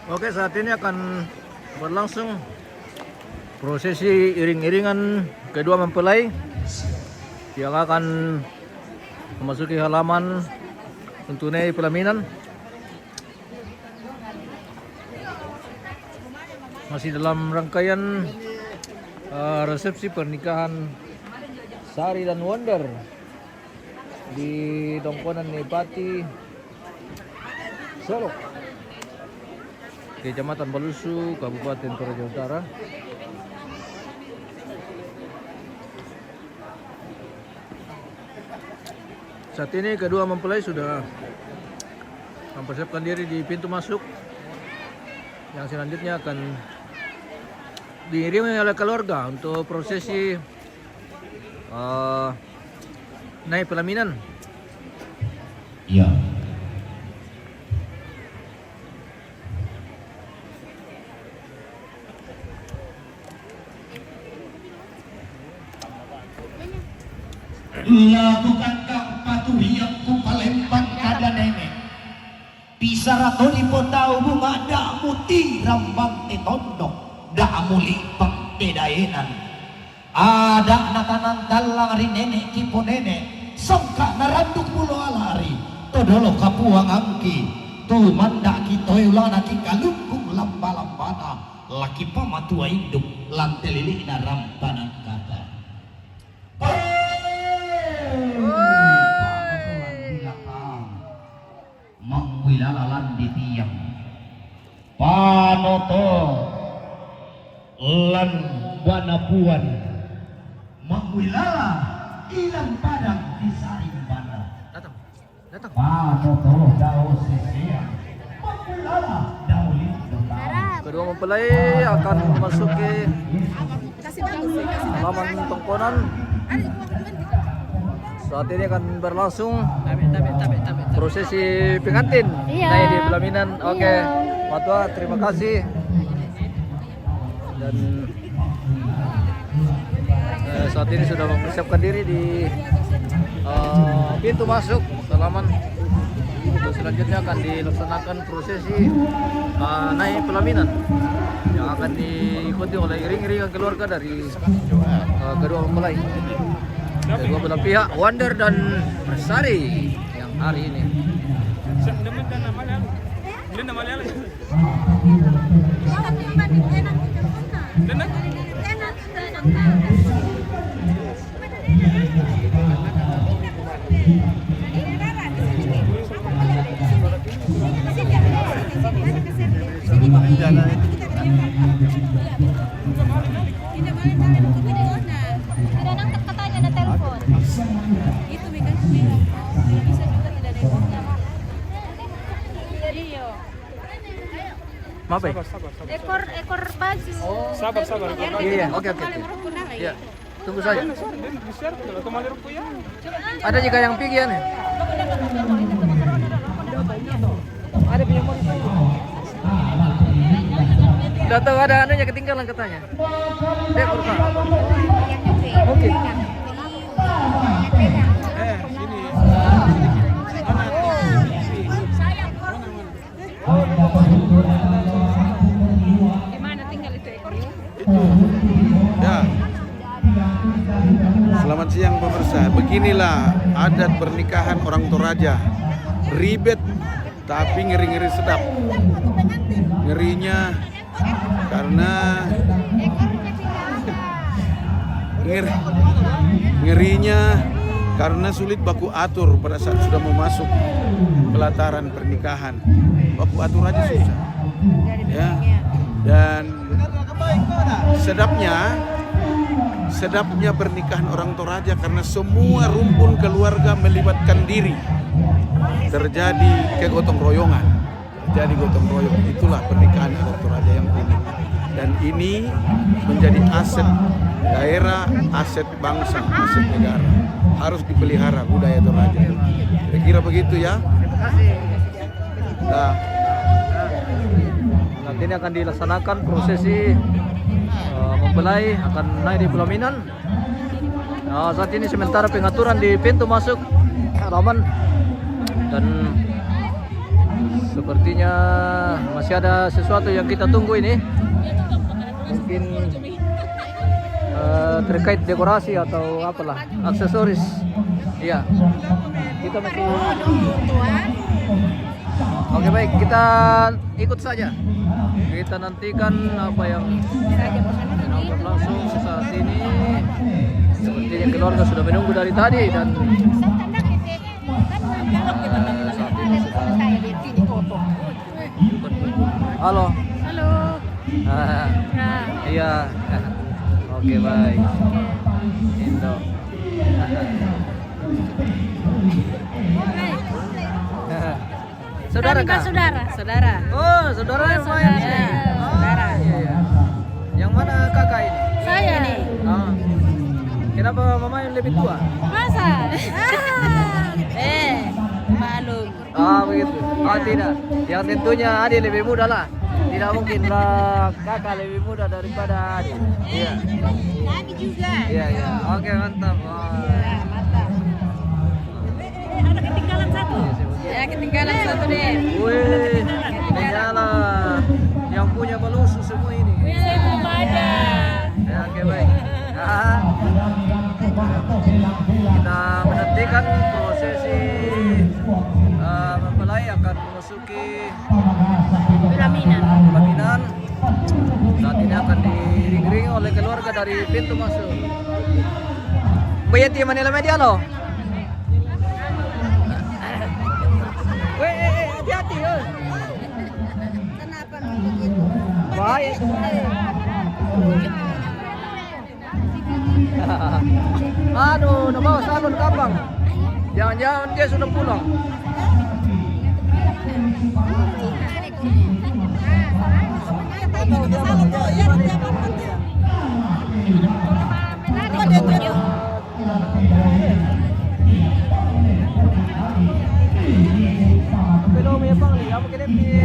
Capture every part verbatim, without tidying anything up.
Oke, saat ini akan berlangsung prosesi iring-iringan kedua mempelai yang akan memasuki halaman untuk naik pelaminan. Masih dalam rangkaian eh, resepsi pernikahan Sari dan Wonder di Tongkonan Nepati, Solok, Kecamatan Balusu, Kabupaten Toraja Utara. Saat ini kedua mempelai sudah mempersiapkan diri di pintu masuk yang selanjutnya akan diiringi oleh keluarga untuk prosesi eh, naik pelaminan. Iya. Lagu kangkang patuhiang ku palembang kada nene. Pisara todi potau bunga da muti rambang te tondok da muli pang te daenan. Ada na tanan tallang ri nene ki ponene songka na randuk bulo alari todolo kapuang angki tu manda ki toeulana ki kalungkung lamba-lambana laki pamatua induk lantelili na rampanan kata. Mangwilala lan di tiang panoto lan banapuan. Mangwilala ilan padang di saring bana. Datang. Datang. Panoto dao seseang. Mangwilala dao lindo. Kedua mempelai akan memasuki halaman Tongkonan. Saat ini akan berlangsung prosesi pengantin. Iya. Naik di pelaminan. Oke. Iya. Matua, terima kasih. Dan eh, saat ini sudah mempersiapkan diri di eh, pintu masuk halaman. Untuk selanjutnya akan dilaksanakan prosesi eh, naik pelaminan yang akan diikuti oleh iring-iringan keluarga dari eh, kedua mempelai, kedua belah pihak, Wonder dan Sari, yang hari ini. Tidak boleh, jangan, itu video. Nah, tidak nangkep katanya, ada telepon. Itu Megan, Megan. Tidak bisa juga, tidak ada yang bisa. Iya. Maaf ya? Ekor, ekor baju. Sabar, sabar. Iya, oke, oke, oke. Iya. Tunggu saja. Ada juga yang pikiran ya? Ada punya monitor. Udah tahu ada anunya, ketinggalan katanya. Dia kurang. Oke. Gimana, tinggal itu ekornya? Ya. Selamat siang pemirsa. Beginilah adat pernikahan orang Toraja. Ribet tapi ngeri-ngeri sedap. Ngerinya karena ngeri, ngerinya karena sulit baku atur pada saat sudah mau masuk pelataran pernikahan. Baku atur aja susah. Ya. Dan sedapnya, sedapnya pernikahan orang Toraja karena semua rumpun keluarga melibatkan diri. Terjadi kegotong royongan, terjadi gotong royong. Itulah pernikahan adat Toraja yang unik. Dan ini menjadi aset daerah, aset bangsa, aset negara. Harus dipelihara budaya Toraja. Kira-kira begitu ya. Nah. Nanti ini akan dilaksanakan prosesi eh, mempelai akan naik di pelaminan. Nah, saat ini sementara pengaturan di pintu masuk halaman dan Sepertinya masih ada sesuatu yang kita tunggu ini. Mungkin eh, terkait dekorasi atau apalah, aksesoris. Iya. Kita masih Oke, baik, kita ikut saja. Kita nantikan apa yang berlangsung saat ini. Sepertinya keluarga sudah menunggu dari tadi dan eh, saat ini sedang Halo. Halo. Ah, Ya. Iya. Oke, baik. Oke. Indo. Saudara Kami kah? Saudara. Saudara. Oh, saudara Oh, yang main saudara. Sini. Oh, Saudara. Iya, iya. Yang mana kakak ini? Saya. Ini. Ah. Kenapa mama yang lebih tua? Masa? Eh, maklum. Ah, begitu. Oh, tidak. Yang tentunya adik lebih muda lah. Tidak mungkin lah kakak lebih muda daripada adik. Iya. Kami juga. Iya, iya. Oke, mantap. Wah. Iya, mantap. Ada ketinggalan satu. Ya, ketinggalan satu deh. Wih, ini nyala. Yang punya balusu semua ini. Wih, belum ada. Ya, oke, baik. Ah. Kita menantikan prosesi eh, mempelai akan memasuki Pelaminan. Pelaminan. Saat ini akan diiring-iringi oleh keluarga dari pintu masuk. Bayar dia mana dia lo? Weh, eh, eh, hati-hati, eh. Kenapa begitu? Baik. Aduh, udah bawa sabun kapan? Jangan-jangan dia sudah pulang. Pero may pang liya, mo kini pi-,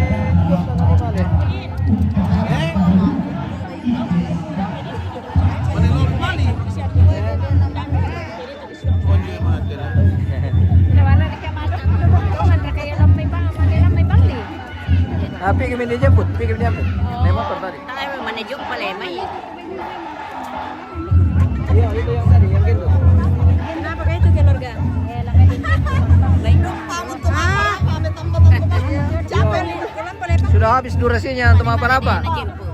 Ah, pigi mi dijemput, pigi mi dijemput. Naik motor tadi. Tayo, manejok pala, eh, may. Iya, itu yang tadi, yang gitu. Kenapa kayak itu, keluarga? Baik. Ah. Sudah habis durasinya untuk apa-apa. Manejok po.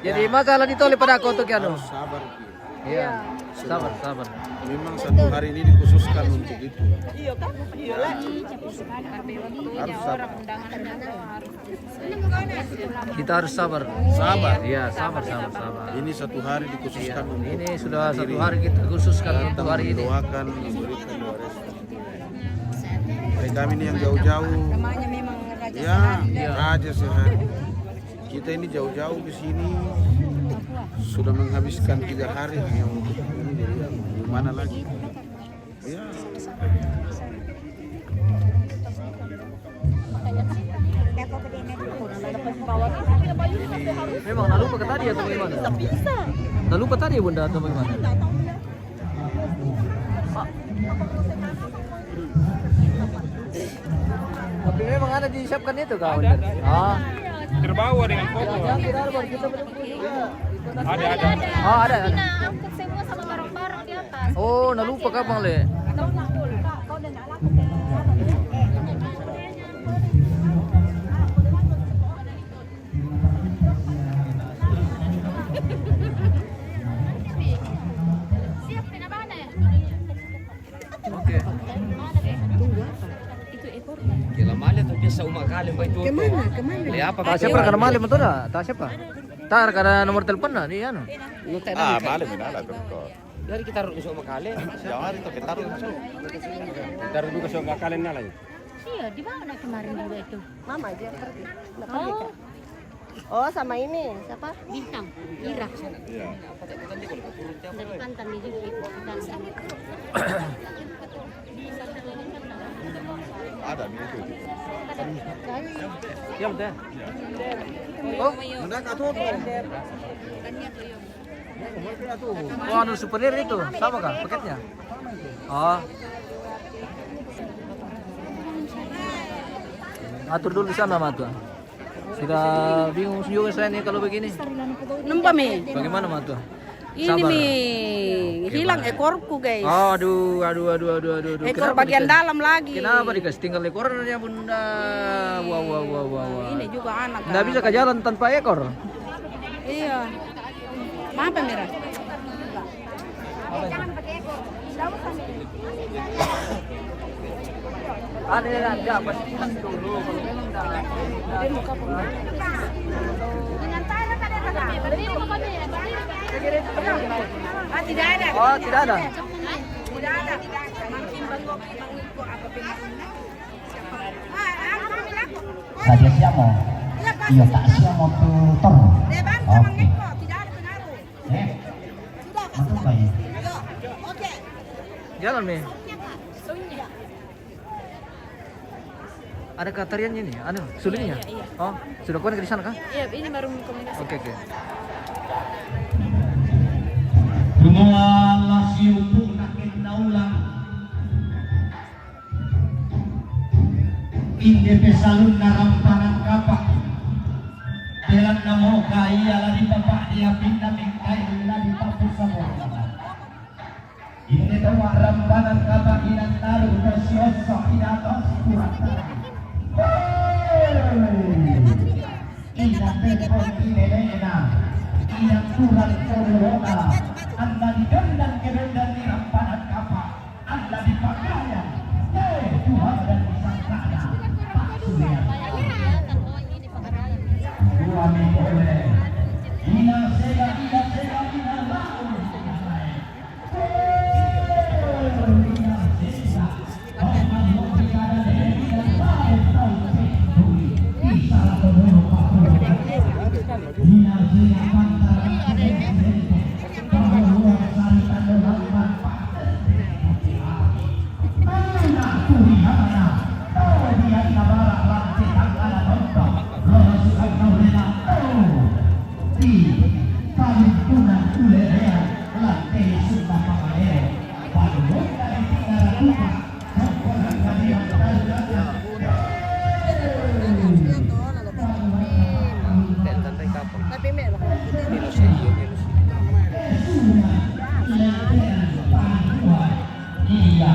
Jadi, masalah ditolak pada aku untuk anu. Harus sabar, Ki. Iya, sabar, sabar. Memang satu hari ini dikhususkan untuk itu. Iya, kan? Iya, lah. Harus sabar. Kita harus sabar. Sabar. Iya, sabar, sabar, sabar. Ini satu hari dikhususkan untuk ini sudah satu hari kita khususkan untuk hari ini. Mendoakan, memberikan doa restu. Baik, kami ini yang jauh-jauh. Namanya memang Raja Ya, Sehari. Raja Sehari. Kita ini jauh-jauh ke sini sudah menghabiskan tiga hari hanya untuk ini, jadi mau gimana lagi? Ya. Memang nalupa ka tadi atau bagaimana? Nalupa tadi, Bunda, atau bagaimana? Tapi memang ada disiapkan itu, kawan. Ada, ada. Ah. Terbawa dengan foto. Jangan tidak ada, kita belum juga. Ada, ada. Oh, ada, ada. Angkut semua sama barang-barang di atas. Oh, nalupa ka, Bang, le. Oke. Kila male tu biasa uma kale bai tu. Kemana? Kemana? Le apa? Ta siapa kana male motor da? Ta siapa? Ta kada nomor telepon na di anu. Ah, male mina la tu. Dari kita harus uma kale. Jangan itu kita harus. Kita harus juga uma kale na lagi. Iya, dibawa na kemarin juga itu. Mama aja yang pergi. Nggak pergi, Kak? Oh, sama ini. Siapa? Bintang. Ira. Iya. Dari Pantan dia juga ikut. Ada nih itu. Iya, betul. Oh, udah nggak tuh? Oh, anu souvenir itu, sama kah paketnya? Oh. Atur dulu di sana, Matua. Sudah bingung juga saya nih kalau begini. Nampak mi? Bagaimana, Matua? Ini mi hilang ekorku, guys. Aduh, aduh, aduh, aduh, aduh, aduh. Ekor bagian dalam lagi. Kenapa dikasih tinggal ekornya, Bunda? Wah, wah, wah, wah, wah. Ini juga anak. Nggak bisa ke jalan tanpa ekor. Iya. Maaf, Mira. Ada yang ada apa sih dulu? Kalau memang nggak ada. Ah, tidak ada. Oh, tidak ada. Tidak ada, tidak ada. Makin bengkok, bengkok apa pembangunan? Saja siamo. Iyo, tak siamo tu tor. Oke. Eh? Masuk, Pak, ya? Jalan, Mi. Ada katariannya ini, anu, sulingnya? Iya, iya, iya. Oh, sudah konek di sana kah? Iya, ini baru komunikasi. Oke, oke. Semua lasi untuk nak kena ulang. Inde pesalun na rampanan kapa. Belan namo ka ia lari papa dia pinna mingkai lari papu sabor. Inde to rampanan kapa inan naru to siosa ina to sipurata. Ina tepon ine ina. Ina turang to lelona. Anna di dendang ke dendang ni rampanan kapa. Anda dipakaian, eh, Tuhan dan disangkana. Pak Surya. Dua minggu oleh. Ina sega, ina sega, ina laun. Eh, ina sega. Ina sega, ina sega. Tapi mek lah. Iya,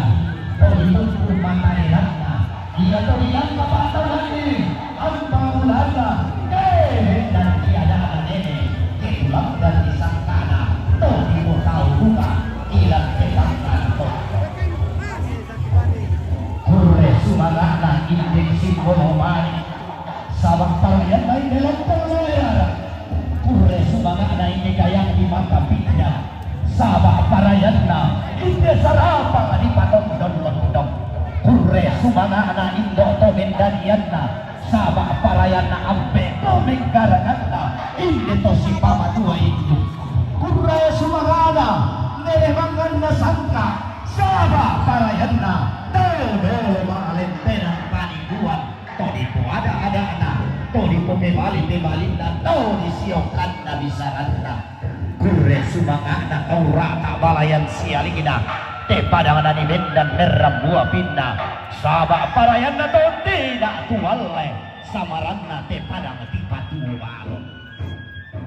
tori tutu mata eranna. Iya, tori anna patau lagi. Ampa ulana. Eh, dan tiada ada nene. Ketulang dan disangkana. Toh di kota buka. Ilang ketangkan toh. Kurre sumangana indek sikono mai. Saba' parayanna inde lompong loe ara. Kurre sumanga'na inde gayang di mata pinda. Saba' parayanna inde sarapang di patondon londong. Kurre sumanga'na indo' to mendadianna. Saba' parayanna ampe' to menggaranganna inde to sipamatua indu'. Kurre sumanga'na nene manganna sangka'. Saba' parayanna to dolo ma'lentenan paniduan. To dipoada-ada'na, to dipopebali-pebalinna, to disiokanna bisaranna. Kurre sumanga'na tau rata' balayan sialingna, te padang nani mendan merrang mua pinna, saba' parayanna to tidak tualle, samaranna te padang tipatuo balo.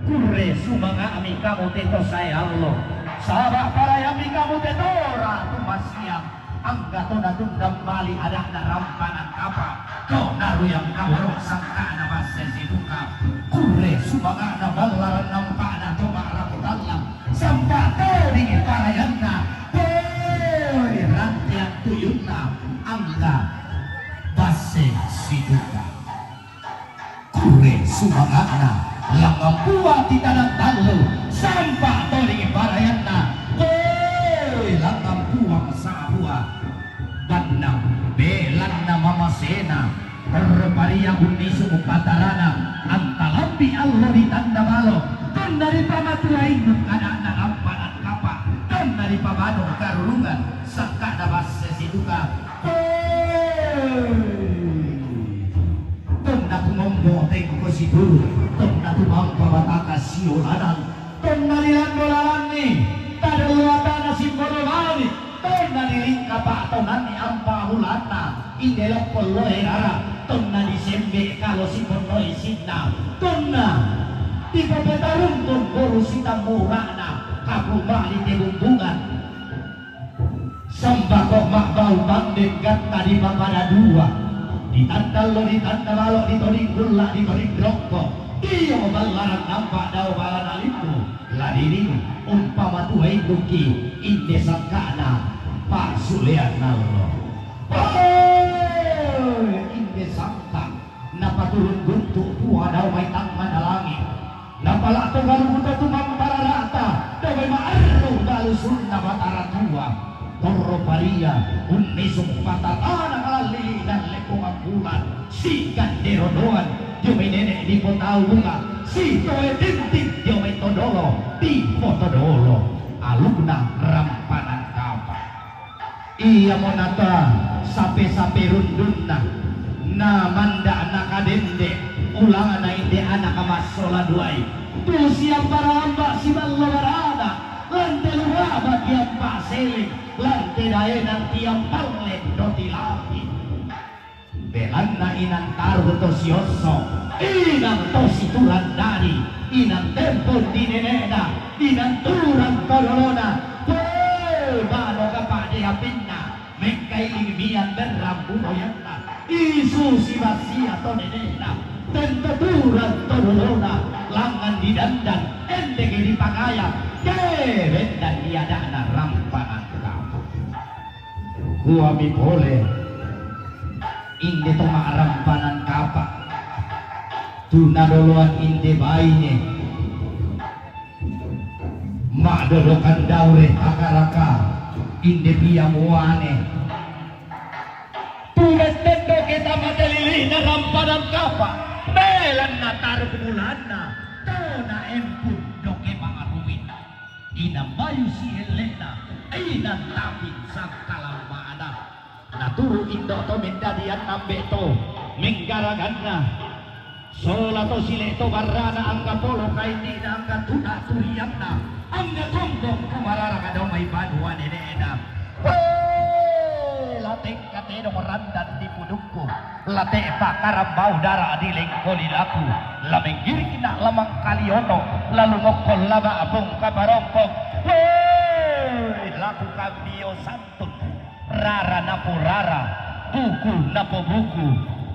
Kurre sumanga'mi kamu te to sae allo, saba' parayammi kamu te to ratu masiang, angga to natundang bali ada'na rampanan kapa, to naruyang kaworo sangka'na basse situka. Kurre sumanga'na ballaran nampa'na to ma'rapu tallang, sampa todingi parayanna, poi ranteang tuyunna, angga basse situka. Kurre sumanga'na, langngan pua titadang tallu, sampa todingi parayanna, woi, langngan puang sabua, bannang belanna mamasena, rerreparia unnisu mupatarana, antalambi allo ditanda balo, tonna ripamatua innu' kada'na rampanan kapa, tonna ripabado karurungan, sangka'na basse situka, woi. Tonna tumombo tengko situru, tonna tumampa bataka siolanan, tonna dilando lalanni, tadello atana simbolo bali, tonna dilingka pa'tonanni ampa bulanna, inde lokko loe rara, Tonna disembe' kalo siponno isinna, tonna tipopetarungkung boru sitammu ura'na, kaku mali te bumbungan. Sembako ma'bau panden gatta dipapada dua, ditanda allo, ditanda balo, ditoding gulla, ditoding rokko, dio ballaran nampa dao balana limbu, la diring umpama tuo induki, inde sangka'na pa'sulean allo. Hoi, inde sangka' napaturung guntu' Puang dao mai tangngana langi'. Napala'to galu buta tu mamparara'ta, dao mai ma'arru balusunna Batara Tua. Torro paria unnisung patatana ngalallili' dalle' Puang Bulan, sikandero doan dio mai nene' dipotau bunga, sitoe tinting dio mai todolo dipotodolo, alukna rampanan kapa. Iamo nata sape-sape rundunna, namanda' nakadende', ulangna inde anaka massola duai, tu siambaramba siballo barana, lan te luhaba kiampa seleng, lan te daenang tiampalle doti lapi. Belanna inang taru to siosso, inang to siturang dadi, inang tempon di nene'na, inang turang to dolona. Hei, bano kapa'de apinna, mengkailing mian berrambu boyanna, isu sibasia to nene'na, tento turang to dolona, langngan didandan, endeke dipagaya, ke bendan diada'na rampanan kapa. Kuami pole, inde to ma'rampanan kapa, tu nadoloan inde baine, ma'dodokan daure takaraka, inde pia muane. Tu mettendoke tamate lili'na rampanan kapa, belanna taruk bulanna, tona empun doke mangaruin. Inang bayu sielle'na, inang tapin sangkalamma'na. Naturu' indo' to mendadianna ambe' to menggaraganna. Sola to sile' to barrana angga polo kaindi'na angga tuna' turianna angga tombong kumarara kadao mai banua nene'na. Hei, la tengka tedong randan di pudukku, la te'pa karambau dara' di lengko lilaku, la menggirikna' la mangkaliono, la lumokkon la ba'bung kaparompong. Hei, laku kambio santun, rara napo rara, buku napo buku,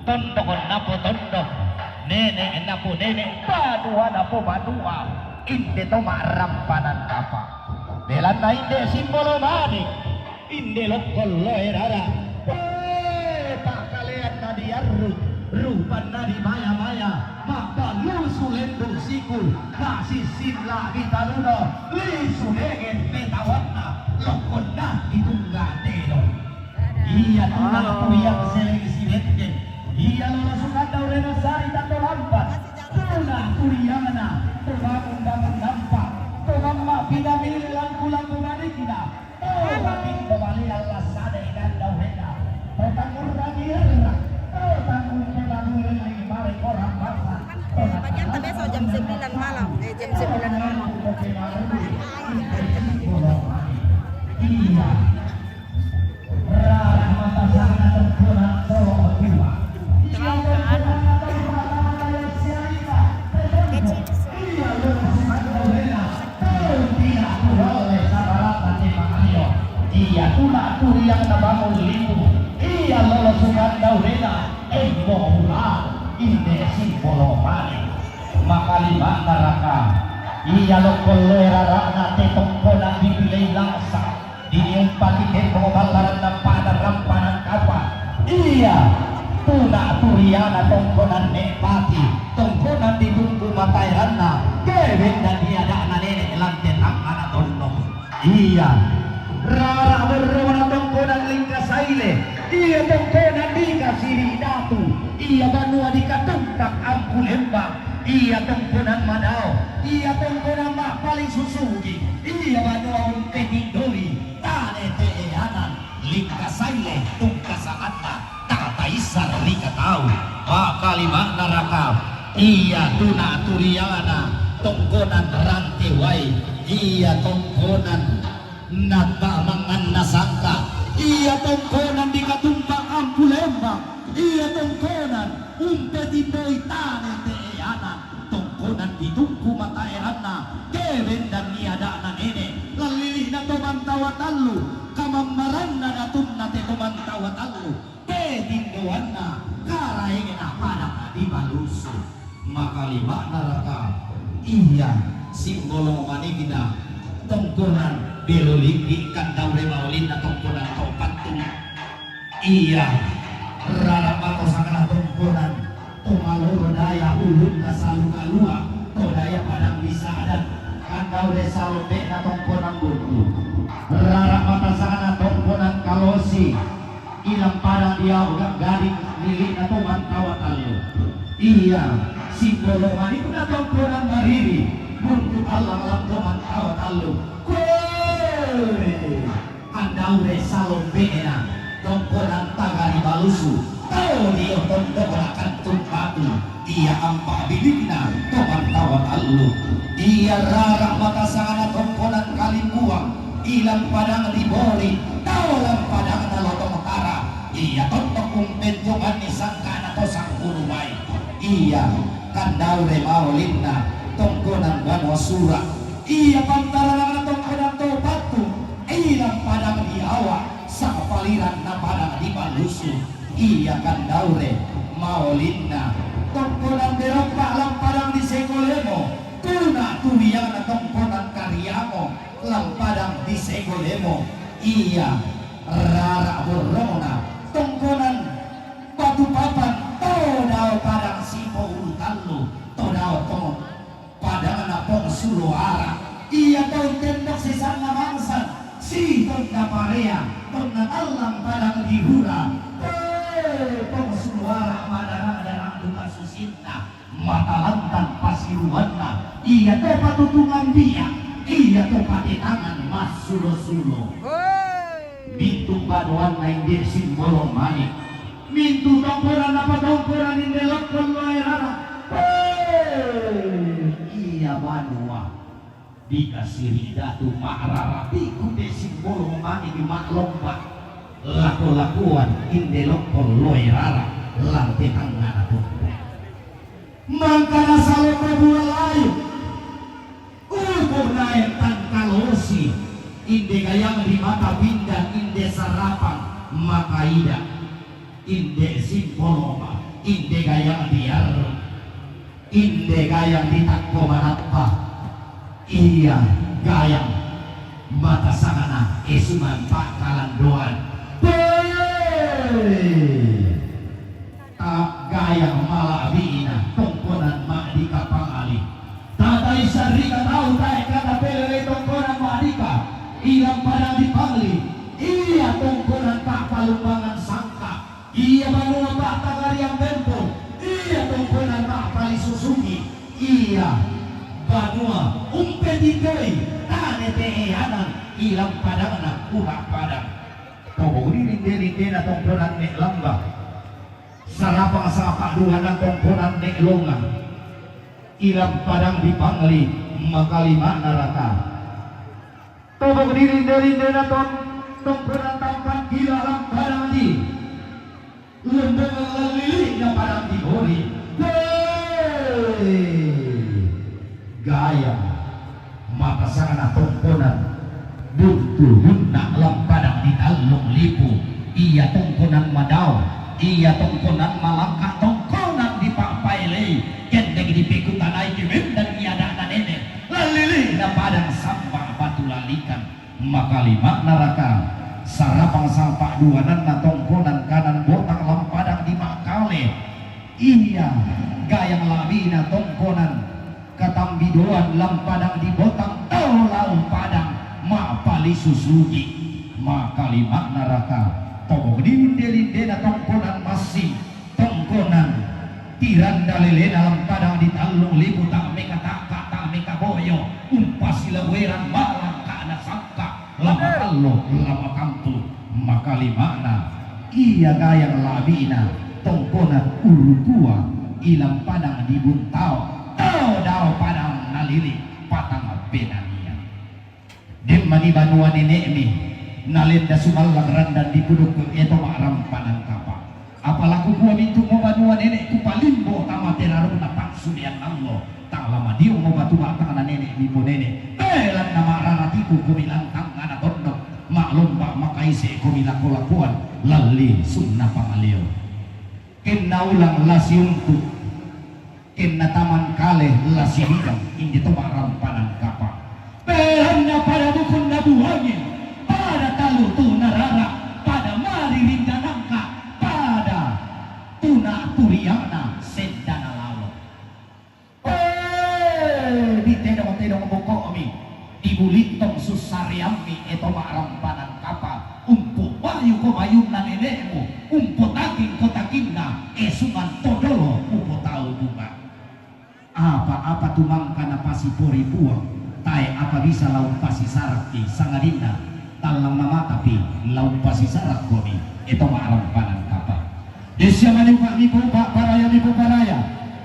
tondok napo tondok, nene' napo nene', banua napo banua, inde to ma'rampanan kapa. Belanna inde simbolo manik, inde lokko loe rara. Hei, pa'kaleanna diarru, rupanna dimaya-maya, ma'ballusu lendu' siku, masissin la'bi taluno, lisu denge' petawanna, lokkonna ditungga tedong. Iya tuna' turiang seleng sidekke, iya lolo sukanda urena sari tando lampa, tuna' turiangna, tobangun-bangun nampa, tomamma' pidamili langku-langku manikna, tobating tobalian lassade ganda urena, totangurrang irra, totanggung pemabulelli mare korang bangsa. Bagian tak biasa jam sembilan malam, eh, jam sembilan malam. Iya. Rara mata sana tempura solo tua. Iya tempura solo tua. Iya tuna' turiang nabangun lipu, iya lolo sukanda urena, embo pula, inde simbolo mane. Makalima'na raka, iya lokko loe rara'na te tongkona dipilei langsa, diniumpaki tembong ballaranna pada rampanan kapa. Iya tuna' turiana tongkonan ne'pati, tongkonan ditunggu mataeranna, ke bendan diada'na nene' lante tangngana tondok. Iya. Rara berrona tongkonan lingka saile, iya tongkonan dikasiri datu, iya banua dikatumpak ampu lembang, iya tongkonan madao, iya tongkonan ma'pali susugi, iya banua umpetindoi, tane te'eanan, lingka saile tungka sanganna, tata issar rika tau, makalima'na raka, iya tuna' turiana, tongkonan rante wai, iya tongkonan nata manganna sangka, iya tongkonan dikatumpak ampu lembang, iya tongkonan Makalima'na raka, iya, simbolo manikna, tongkonan belo linggi, kandaure maolinna tongkonan to pattu. Iya, rara matosakna tongkonan to maloro daya, ulunna salu kalua, to daya padang di Sadan, kandaure salombe'na tongkonan buntu. Rara matosakna tongkonan kalosi, ilang padang di awa gading lili'na to mantawa tallu. Iya, simbolo manikna tongkonan mariri, buntu allang lam to mantawa tallu. Koe, kandaure salombe'na tongkonan tagari balusu, tau dio tondokna kantung batu. Iya, ampa bilikna to mantawa tallu. Iya, rara matosakna tongkonan kalimbuang, ilang padang di Bori, tau lam padangna Lotong Tara. Iya, tondok umpenjonganni sangkana to sangguru mai. Iya, kandaure maolinna tongkonan banua sura. Iya, pantaranakna tongkonan to pattu, ilang padang di awa, sapaliranna padang di balusu. Iya, kandaure maolinna tongkonan berompa lam padang di Segolemo, tuna turiangna tongkonan kariamo lam padang di Segolemo. Iya, rara borrona tongkonan Batu Papan, to dao padang sipo ulu tallu, to dao to padangna Pong Suloara. Iya, to tendok sisanna mangsan, si tonna parea, tonna tallang padang di Hura. Te Pong Suloara, madarang-darang duka susinna, matalantang pasiruanna, iya to patutungan dia, iya to patetangan massulo-sulo. Mintu banuanna inde simbolo manik, mintu tongkonan apa tongkonan inde lokkon loe rara. Hei, iya banua dikasiri datu ma'rara tiku te simbolo manik, ma'lomba lako-lakoan inde lokkon loe rara, lante tangngana tongko. Mangkana salo pebua layu, ukur nae tangkalosi, inde gayang di mata pindan, inde sarapang makaida, inde simpoloma, inde gayang di arru, inde gayang di takko manappa, iya gayang mata sangana esungan pakkalandoan. Hei! Ta gayang mala'bi'na tongkonan ma'dika pangali. Tataisarika tau tae kata pelele tongkonan ma'dika, ilang padang di Pangli, iya tongkonan ta'palumbangan sangka, iya banua pa'tagariang bempo, iya tongkonan ma'palisusugi, iya banua umpetitoi tane te'eanan, ilang padangna ura padang. Tobok di rinde-rindena tongkonan me' lamba. Sarapang sapa' duana tongkonan me' longang, ilang padang di Pangli, makalima'na raka. Tobok di rinde-rindena ton, tongkonan tampan gila lam padang di Lembongan, lallili'na padang di Bori. Hei! Gayang mata sangana tongkonan buntu hunna lam padang di Tallung Lipu, iya tongkonan madao, iya tongkonan malangka, tongkonan dipa'paelei, kendek dipekutanai kemendan iada'na nene', lallili'na padang samba batu lalikan, makalima'na raka, sarapang sapa' duananna tongkonan kanan botang lam padang di Ma'kale. Iya, gayang la'bi'na tongkonan katambidoan lam padang di botang tau lau padang ma'palisusugi, makalima'na raka, tobok di linde-lindena tongkonan massing, tongkonan tiranda lelena lam padang di Tallung Lipu, ta'mekata'ka, ta'mekaboyo, umpasilaweran ma'langka'na sangka, lama tallo, lama tampu, makalima'na iya gayang la'bi'na tongkonan Urutua, ilang padang di Buntao, tau dao padang nalili' patang benania. Den mani banua nene'mi nalenda sumallang randan dipudukku eto ma'rampanan kapa'. Apa la kukua mintu'mo banua nene'ku palimbo tama terarukna pa'sudian allo, tang la madio'mo batu batangna nene'mi ponene'. Belanna ma'rara tiku komi lantangngana tondok, ma'lomba makaise komi lako-lakoan lalli sunna pangaleo. Kenna ulang la siuntu'. Kenna taman kale la sididang inde to ma'rampanan kapa. Belanna pada bukun nabuangi, pada talu tu narara, pada maririnda nangka, pada tuna turiangna sendana lalo. Eh, ditedong-tedong boko'mi, dibulittong sussariammi, e to ma'rampanan kapa, umpobayuko bayunna nene'mu, umpotakingko takinna, e sungan todolo mupotau bunga. Apa-apa tu mangka napasipori Puang, tae apa bisa la umpasisarakki, sangadinna tallang namatapi la umpasisarakkomi, e to ma'rampanan kapa. Dessa mani upa' mipoupa', paraya mipoparaya.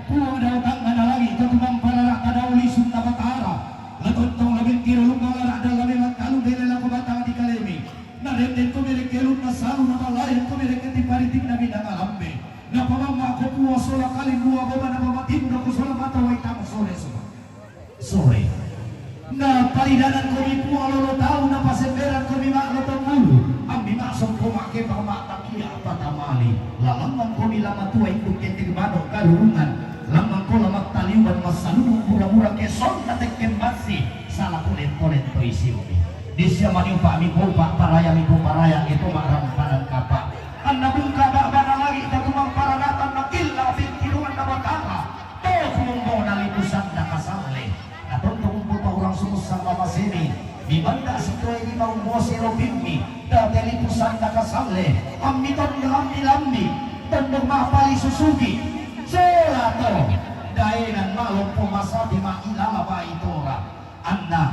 Puang dao tangngana langi', to tumamparara'ta dao lisunna Batara. La tontong la mentiro lumba la ra'dang la memang talu bele lako batang di kalemi. Narendengko mereke lunna salu, napallaingko mereke tiparitinna bidang alambe. Napamamma'ko Puang sola kalimbua boba, napamatinroko sola mata wai tang sore sola. Sore. Napalidanangkomi Puang lolo tau, napasemberangkomi ma'lotong bulu, ammi ma'sompo ma'kepang ma'takia patamali. Lalangngangkomi la matua induk ketek bano karurungan, langngangko la mattaliuan massalubung pura-pura ke sonna tekken bassi, sala kulentolentoi siumi. Dessa mani upa' mipoupa', paraya mipoparaya, e to ma'rampanan kapa. Anna bungka ba'bana langi' tatumampara natan nakilla pentiroanna Batara. To kumombona lipu sanda kasalle, natontong umpopaurang sumussa mamasemi, mibanda sitoe lima ummose lopimmi, date lipu sanda kasalle, ammi tonna ammi lammi, tondok ma'pali susugi, sola to daenan ma'lompo masate ma'ilala baitora. Anna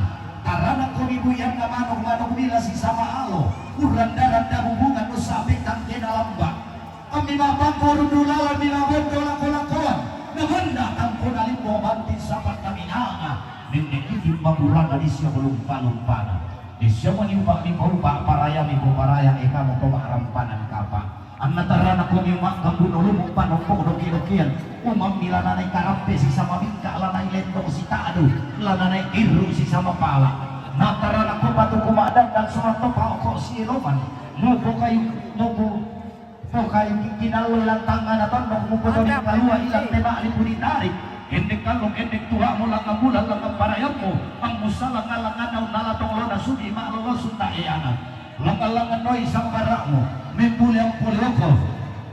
taranakkomi buyanna manuk-manuk mila sisama alo, urranda-randa bubungan nussa pettang kena lamba. Ammi ma'pangko rundu lalan, mi ma'bondo lako-lakoan, namanna tampona limbo banting sapatta minanga, nenne' iti maburanna dissa malumpa-lumpana. Dessa mani upa' mipoupa', paraya mipoparaya, e kamo to ma'rampanan kapa. Anna taranakkomi umma' kambuno lumu' panompo doke-dokean, umammi la nanai karampe sisama bingka, la nai lendong sita'du, la nanai kirru sisama pala. Nataranakko patuku ma'dandang, sola to paoko sielongan, mupokayu, mupo pokayu kinallo ilang tangngana tondok, mupotoni kalua ilang teba'li pudi tarik. Endek kallong, endek tua'mu, langngan bulan, langngan parayammu, ammussa langngan-langnganna unnala tong lona sudi ma'lolo sutta eana. Langngan-langngan noi sambara'mu, membuli ampolioko.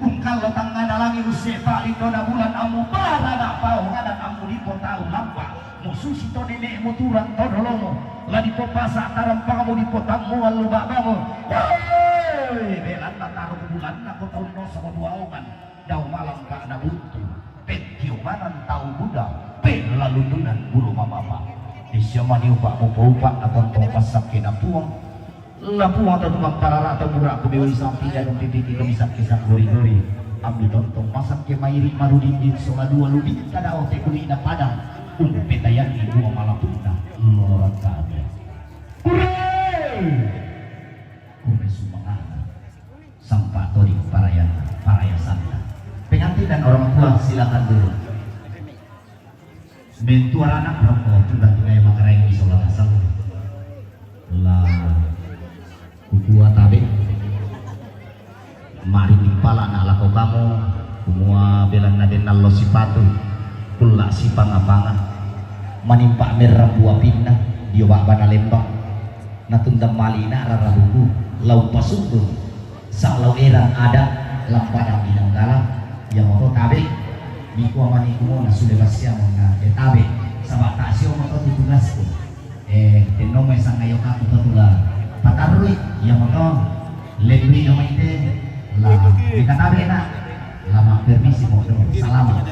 Ungkallo tangngana langi' usse pa'lindona bulan, ammu barana paonganan, ammu dipotau lamba'. Mususi to nene'mu turang to dolomu, la dipopasa' tarampangmu, dipotammu allu ba'bamu. Woi, belanna tarung bulanna ko taunno sobo duaongan, dao malangka' na buntu, pettiomanang tau buda, pella lundunan bulu mamapa. Dissa mani upa' mupoupa', natontong passakkena Puang. La Puang to tumamparara'ta, bura'ku bewi sampi janung pipiki to misakke sanggori-gori. Ammi tontong masakke mairi' marudindin sola dua lubinta dao te kuli'na padang. Umpetayangi dua malapunna lorang kami. Kure! Kure sumangana. Sampa todi paraya, paraya santa. Pengantin dan orang tua silakan duduk. Mentua anak rokko, tunda-tunda yang makaraeng isola asal. La kukua tabe. Mari timpala na lako kamu, kumua belanna den nallo sipatu, kulla sipanga-panga. Manimpa merra buah pinna, dio ba'bana lembang. Natunda mali na rara buku, lau pasundun. Sallau erang ada lampada binanggala, iya moto tabe, mikua mani kumona sule bassiamo na de tabe, saba' ta sio moto tu tugasku. Eh, tenno mai sangayo kaku to tula patarrui, iya moto lebbi no mai te la mika tabe na, lama permisi moto, salama.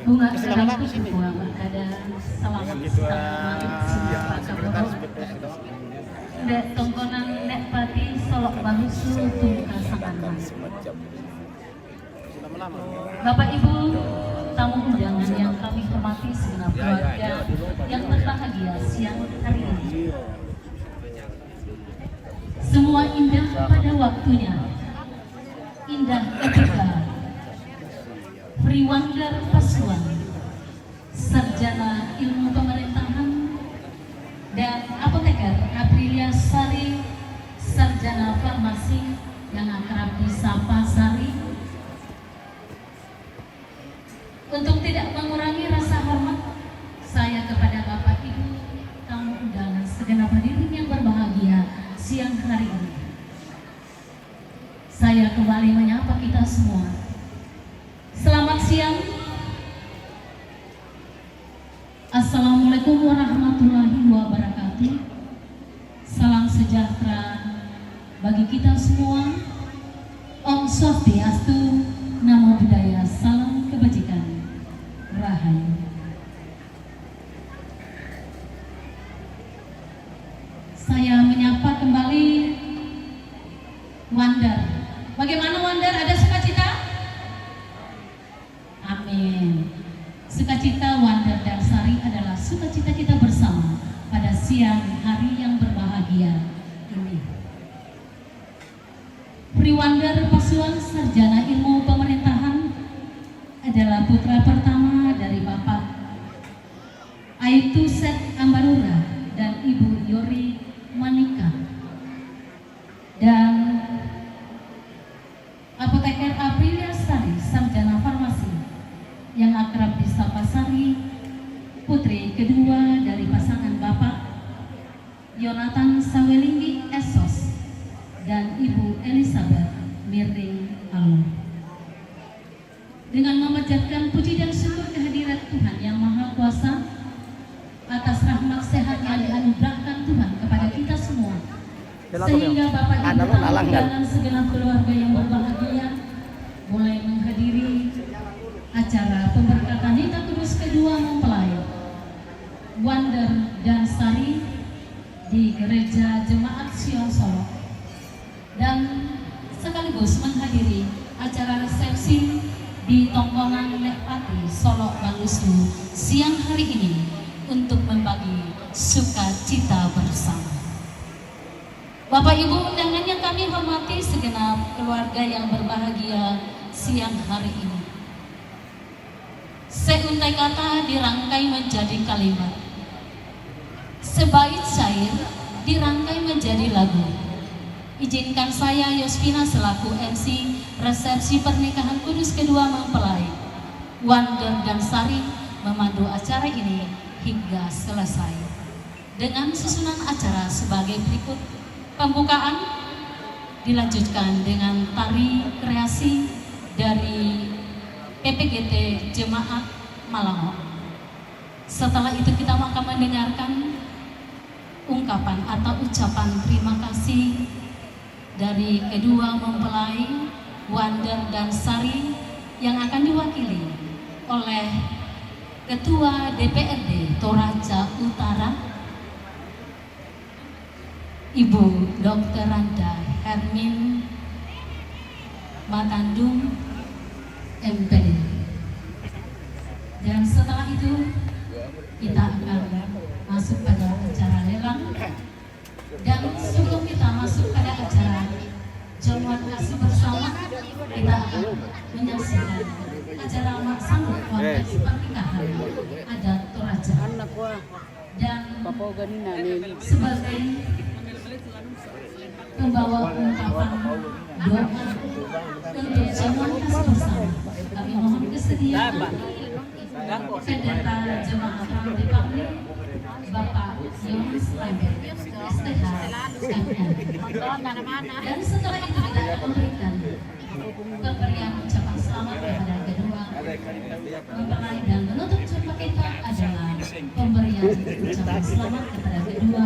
Bunga kadang kusukuang kada selamat setengah malam semua kamu. Ndak tongkonan, ndak pati, solok balusu tungka sangan. Bapak Ibu, tamu undangan yang kami hormati segenap keluarga yang berbahagia siang hari ini. Semua indah pada waktunya. Indah ketika Friwander Pasuan, Sarjana Ilmu Pemerintahan, dan Apoteker Aprilia Sari, sarjana farmasi yang akrab disapa Sari. Untuk tidak mengurangi rasa hormat saya kepada Bapak Ibu tamu undangan segenap hadirin yang berbahagia siang hari ini. Saya kembali menyapa kita semua. Selamat siang. Assalamualaikum warahmatullahi wabarakatuh. Salam sejahtera bagi kita semua. Om Swastiastu, Namo Buddhaya, salam kebajikan. Rahayu. Saya menyapa kembali Wonder. Bagaimana Wonder? Ada sukacita? Amin. Sukacita Wonder dan Sari adalah sukacita kita bersama pada siang hari yang berbahagia ini. Friwander Pasuan, sarjana ilmu pemerintahan, adalah putra pertama dari Bapak Aituset Ambarura dan Ibu Yori Manika. Dan Apoteker Aprilia Sari, sarjana farmasi, yang akrab disapa Sari, putri kedua dari pasangan Bapak Yonatan Sawelinggi Esos dan Ibu Elizabeth Mirding Alor. Dengan memanjatkan puji dan syukur kehadirat Tuhan Yang Maha Kuasa atas rahmat sehat yang dianugerahkan Tuhan kepada kita semua, sehingga Bapak Ibu tamu undangan segenap keluarga yang berbahagia mulai menghadiri acara pemberkatan nikah kudus kedua mempelai Wonder dan Sari di Gereja Jemaat Sion Solok dan sekaligus menghadiri acara resepsi di Tongkonan Lekpati, Solok, Bangusnu siang hari ini untuk membagi sukacita bersama. Bapak Ibu undangan yang kami hormati, segenap keluarga yang berbahagia siang hari ini. Seuntai kata dirangkai menjadi kalimat. Sebait syair dirangkai menjadi lagu. Izinkan saya, Yospina, selaku M C resepsi pernikahan kudus kedua mempelai Wonder dan Sari memandu acara ini hingga selesai. Dengan susunan acara sebagai berikut. Pembukaan dilanjutkan dengan tari kreasi dari P P G T Jemaat Malango. Setelah itu kita akan mendengarkan ungkapan atau ucapan terima kasih dari kedua mempelai, Wonder dan Sari, yang akan diwakili oleh Ketua D P R D Toraja Utara, Ibu Doktoranda Hermin Matandung, M P D. Dan setelah itu kita akan masuk pada acara lelang. Dan sebelum kita masuk pada acara jamuan kasih bersama, kita akan menyaksikan acara sambut konteks pernikahan adat Toraja. Dan sebagai pembawa ungkapan doa untuk jamuan kasih bersama, kami mohon kesediaan Pendeta Jemaat Rambut Pangli, Bapak Yohanes Lambert, S T H, M N. Dan setelah itu kita akan memberikan pemberian ucapan selamat kepada kedua mempelai, dan menutup jumpa kita adalah pemberian ucapan selamat kepada kedua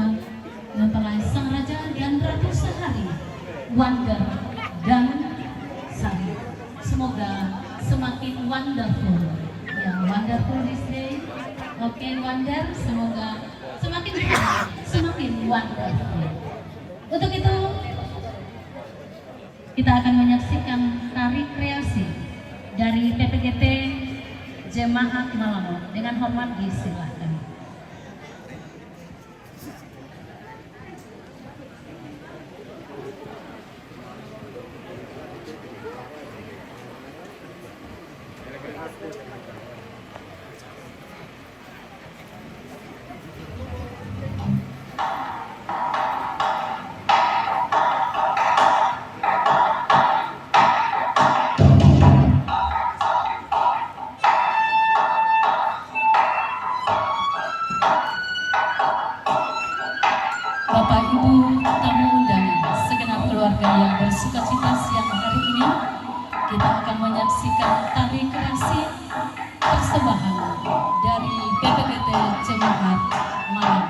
mempelai, Sang Raja dan Ratu Sehari, Wonder dan Sari. Semoga semakin wonderful. Ya, wonderful this day. Oke, Wonder, semoga semakin, semakin wonderful. Untuk itu, kita akan menyaksikan tari kreasi dari P P G T Jemaat Malango. Dengan hormat disilahkan. Bapak, Ibu, tamu undangan, segenap keluarga yang bersuka cita siang hari ini, kita akan menyaksikan tari kreasi persembahan dari P P G T Jemaat Malang.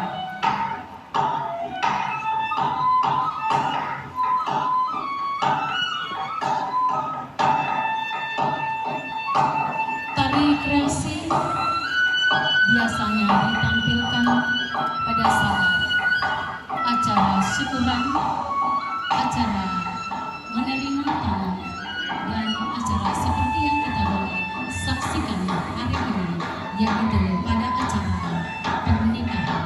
Tari kreasi biasanya ditampilkan pada saat acara syukuran, acara menerima tamu, dan acara seperti yang kita boleh saksikan hari ini, yaitu pada acara pernikahan.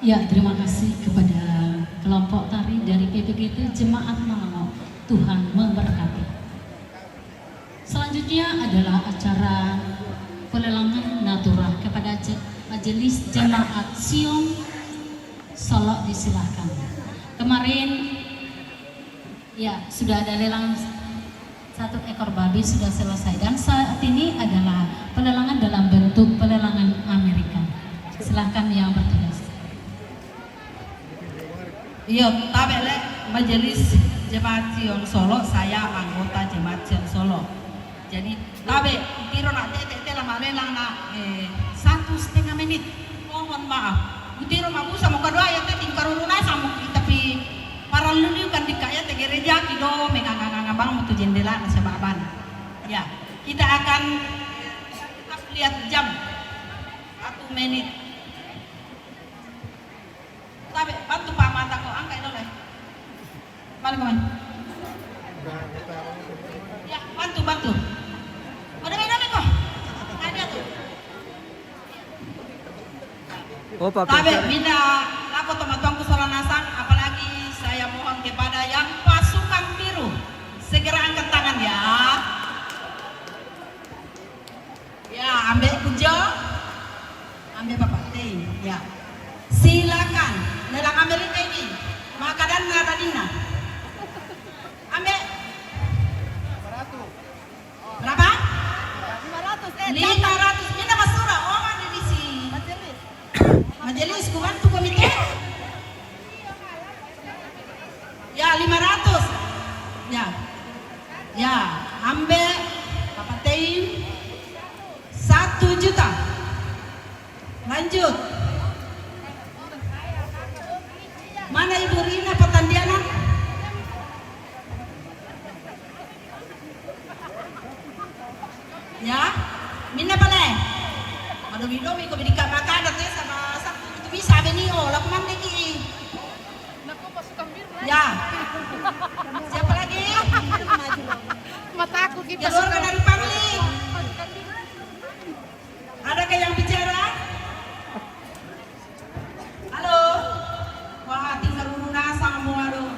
Ya, terima kasih kepada kelompok tari dari P P G T Jemaat Malango. Tuhan memberkati. Selanjutnya adalah acara pelelangan natura kepada je- Majelis Jemaat Sion Solok, disilahkan. Kemarin, ya, sudah ada lelang satu ekor babi, sudah selesai, dan saat ini adalah pelelangan dalam bentuk pelelangan Amerika. Silahkan yang bertugas. Iyo, tabe le Majelis Jemaat Sion Solo, saya anggota Jemaat Sion Solo. Jadi, tabe, tiro na tete te la malelang na, eh, satu setengah menit. Mohon maaf. Butiro mabusa mo kadoa ya te tingkaruru nasa mo kita pi paralluliukan di kaya te gereja kido menganga-nganga bang mo tu jendela na sebabana. Ya, kita akan lihat jam. Satu menit. Tabe, bantu pa mata ko, angka ilo le. Balik ko, man. Ya, bantu, bantu. Ada main apa ko? Ada tu. Oh, Pak Tabe, Peter. Mina, lako tomatuangku sola nasang, apalagi saya mohon kepada yang pasukan biru, segera angkat tangan ya. Ya, ambe kujo. Ambe Bapak Tei. Ya. Silakan. Lelang ambe lima ini. Makadan na tadina. Ambe. Berapa? Lima ratus. Eh, lima ratus. Mina masura. Oh, ada di si Majelis. Majelis, kubantu komite. Ya, lima ratus. Ya. Ya, ambe Bapak Tei satu juta. Lanjut. Mana Ibu Rina Patandiana? Ya, mina pale. Madomi-domi ko bidika makanan te sama satu itu bisa beni, oh, laku mandeki. Ya. Siapa lagi? Mataku kita. Keluarga dari Pangli. Adakah yang bicara? Halo. Wah, tinggal dulu nasang mau, aduh.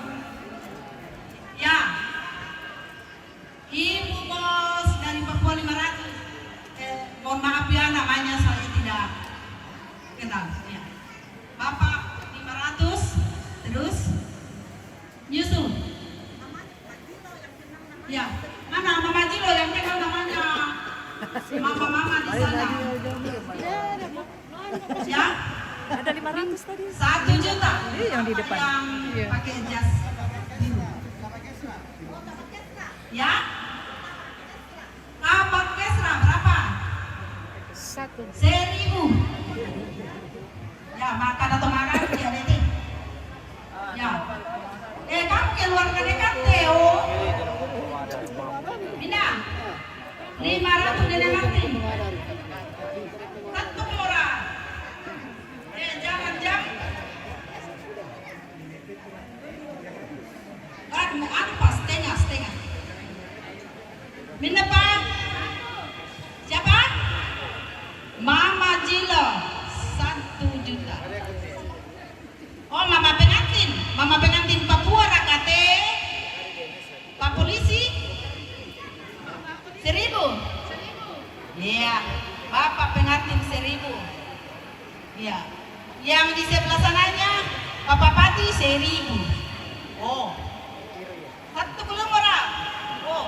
Ya. Ibu Bos dari Papua lima ratus. Eh, mohon maaf ya, namanya saya tidak kenal. Ya. Bapak lima ratus, terus nyusul. Ya, mana Mama Jilo yang kenal namanya? Mama-mama di sana. Ya? Ada lima ratus tadi. Satu juta. Iya, yang di depan. Yang pakai jas biru. Ya? Kapak Kesra berapa? Satu. Seribu. Ya, makan atau makan, ya, Dedi. Ya. Eh, kamu keluarga dekat, Theo. Mina. Lima ratus dekat, Martin. Satu orang. Eh, jangan, jangan. Kan, apa, setengah, setengah. Minapa? Siapa? Mama Jilo, satu juta. Oh, mama pengantin. Mama pengantin Papua rakate. Pak polisi? Seribu? Iya. Bapak pengantin seribu. Iya. Yang di sebelah sananya, Bapak Pati seribu. Oh. Satu belum orang. Oh.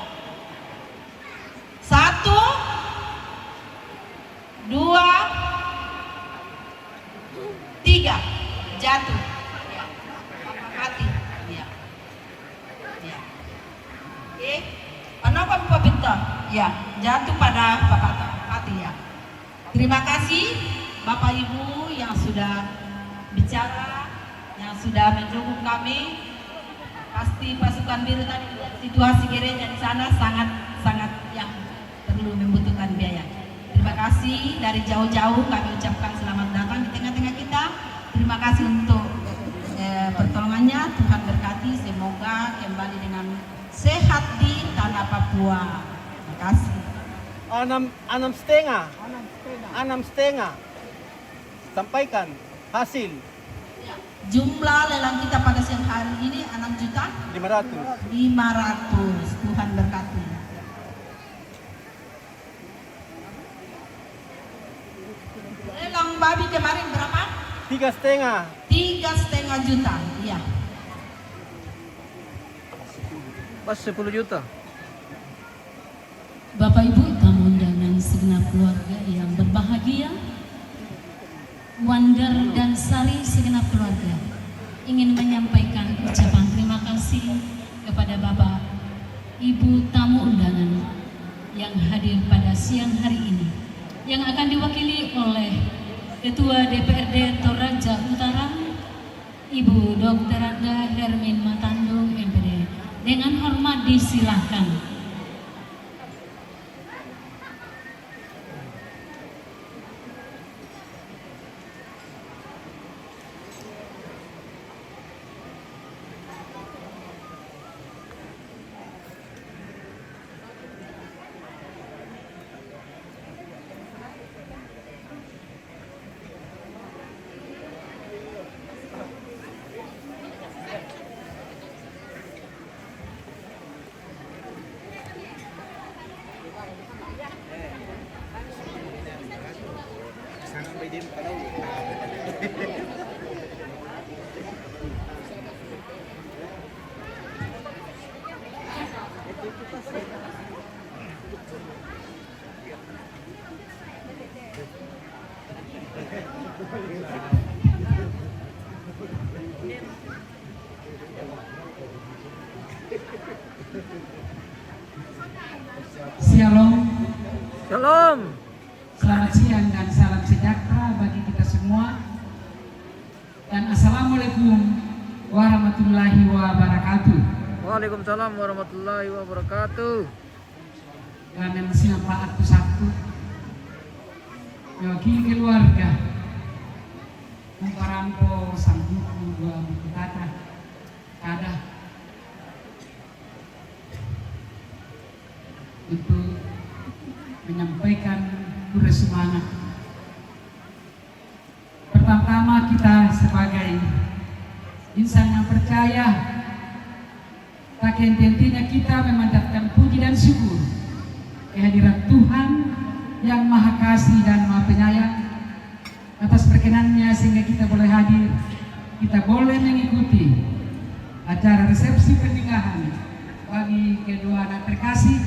Satu, dua, tiga. Jatuh. Ya. Bapak Pati. Ya. Ya. Oke. Kenapa Bapak Pita? Ya, jatuh pada Bapak Pati ya. Terima kasih Bapak Ibu yang sudah bicara, yang sudah mendukung kami. Pasti pasukan biru tadi lihat situasi gereja di sana sangat, sangat yang perlu membutuhkan biaya. Terima kasih dari jauh-jauh kami ucapkan selamat datang di tengah-tengah kita. Terima kasih untuk eh, pertolongannya. Tuhan berkati. Semoga kembali dengan sehat di tanah Papua. Terima kasih. Enam, enam setengah. Enam setengah. Sampaikan hasil. Jumlah lelang kita pada siang hari ini enam juta lima ratus. Lima ratus. Tuhan berkati. Lelang babi kemarin berapa? Tiga setengah. Tiga setengah juta, iya. Pas sepuluh juta. Bapak Ibu tamu undangan segenap keluarga yang berbahagia, Wander dan Sari segenap keluarga ingin menyampaikan ucapan terima kasih kepada Bapak Ibu tamu undangan yang hadir pada siang hari ini, yang akan diwakili oleh Ketua D P R D Toraja Utara, Ibu doktor Anda Hermin Matandung, M P D. Dengan hormat disilahkan. Shalom. Shalom. Selamat siang dan salam sejahtera bagi kita semua. Dan assalamualaikum warahmatullahi wabarakatuh. Waalaikumsalam warahmatullahi wabarakatuh. Kami masih nampak aku satu. Mewakili keluarga. Memparampo sang buku dua buku kata. Kada. Untuk menyampaikan kure semangat. Pertama-tama kita sebagai insan yang percaya, tak henti-hentinya kita memanjatkan puji dan syukur kehadiran Tuhan yang Maha Kasih dan Maha Penyayang atas perkenannya sehingga kita boleh hadir, kita boleh mengikuti acara resepsi pernikahan bagi kedua anak terkasih,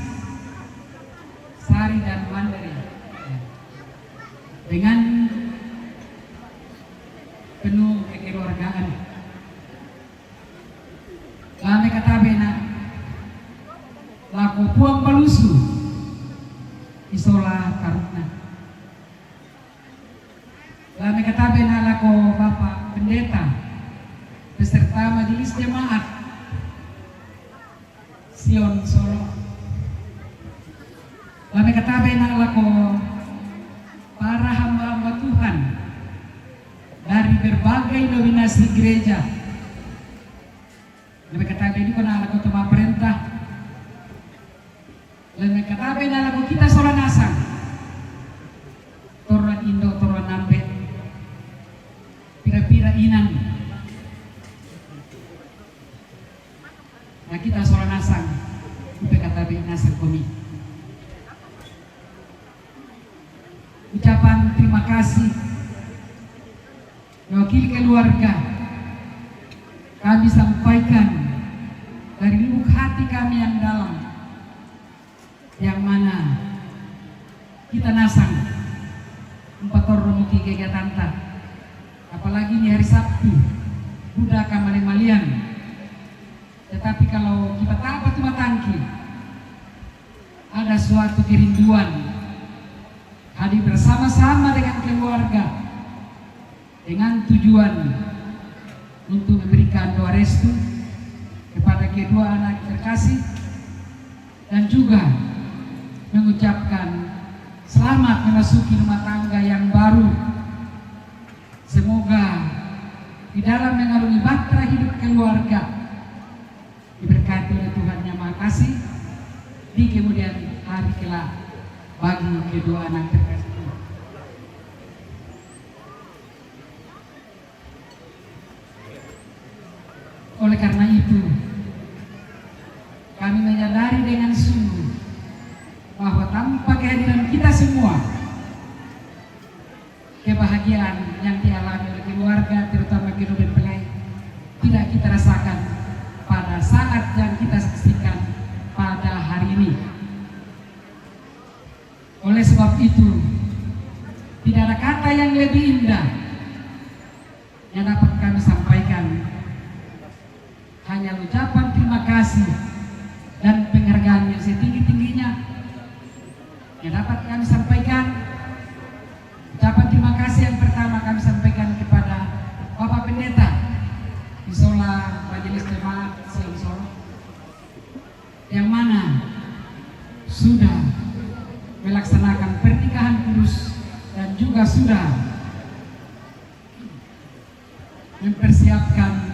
Sari dan Wanderi, dengan penuh kekeluargaan. Lame katabe na lako Puang Balusu, isola karukna. Lame katabe na lako Bapak Pendeta beserta Majelis Jemaat Sion Solo. Lame katabe na lako para hamba-hamba Tuhan dari berbagai dominasi gereja. Lame katabe na lako tama perintah. Lame katabe na lako kita sola nasang. Torang indo, torang nambe. Pira-pira inan. Na kita sola nasang. Upe katabe nasang komi. Ucapan terima kasih mewakili keluarga kami sampaikan dari lubuk hati kami yang dalam, yang mana kita nasang empat orang muki kegiatanta, apalagi ini hari Sabtu, buda kamali-malian. Tetapi kalau kita tapat rumah tangki, ada suatu kerinduan hadir bersama-sama dengan keluarga dengan tujuan untuk memberikan doa restu kepada kedua anak terkasih dan juga mengucapkan selamat memasuki rumah tangga yang baru. Semoga di dalam mengarungi bahtera hidup keluarga diberkati oleh Tuhan Yang Maha Kasih di kemudian hari kelak bagi kedua anak terkasih. Oleh karena itu, kami menyadari dengan sungguh bahwa tanpa kehadiran kita semua, kebahagiaan yang dialami oleh keluarga, terutama kedua mempelai, tidak kita rasakan pada saat yang kita saksikan pada hari ini. Oleh sebab itu, tidak ada kata yang lebih indah yang dapat kami sampaikan, hanya ucapan terima kasih dan penghargaan yang setinggi-tingginya yang dapat kami sampaikan. Ucapan terima kasih yang pertama kami sampaikan kepada Bapak Pendeta Isola Majelis Jemaat Siloam Solo, yang mana sudah melaksanakan pernikahan kudus dan juga sudah mempersiapkan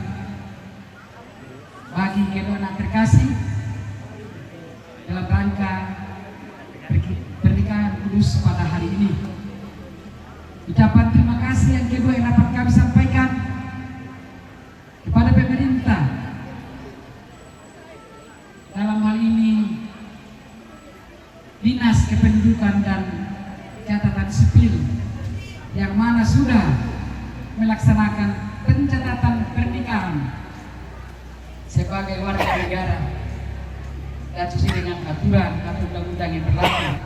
bagi kedua anak terkasih dalam rangka perki- pernikahan kudus pada hari ini. Ucapan terima kasih yang kedua yang dapat kami sampaikan kepada pemerintah, dalam hal ini Dinas Kependudukan dan Catatan Sipil, yang mana sudah melaksanakan pencatatan pernikahan sebagai warga negara dan sesuai dengan aturan atau undang-undang yang berlaku.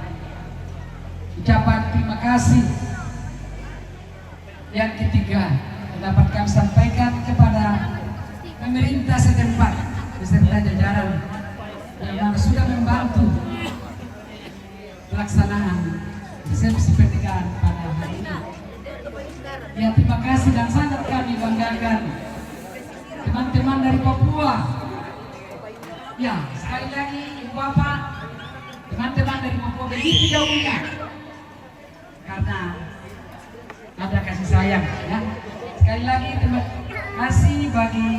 Ucapan terima kasih yang ketiga, dapat kami sampaikan kepada pemerintah setempat beserta jajaran yang mana sudah membantu pelaksanaan resepsi pernikahan pada hari ini. Ya, terima kasih dan sangat kami banggakan teman-teman dari Papua. Ya, sekali lagi Ibu Bapak, teman-teman dari Papua begitu jauhnya karena ada kasih sayang, ya. Sekali lagi terima kasih bagi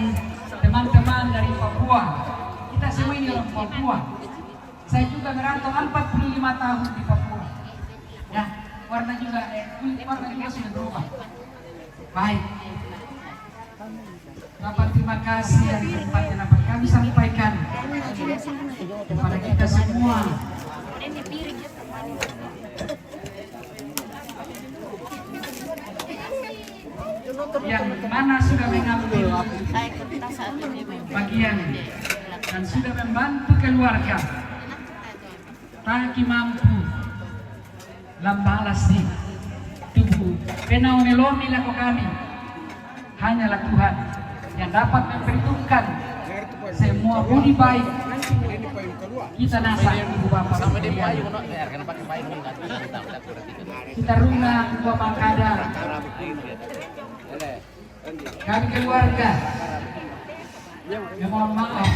teman-teman dari Papua. Kita semua ini orang Papua. Saya juga merantau empat puluh lima tahun di Papua. Ya, warna juga, eh, kulit warna juga sudah berubah. Baik. Bapak, terima kasih yang sempat dapat kami sampaikan kepada kita semua, yang mana sudah mengambil bagian dan sudah membantu keluarga. Taki mampu lambalasi tubuh pena one lomi lako kami. Hanyalah Tuhan yang dapat memperhitungkan semua budi baik kita nasa, Ibu Bapak sekalian. Kita runa Ibu Bapak kada, kami keluarga, ya, mohon maaf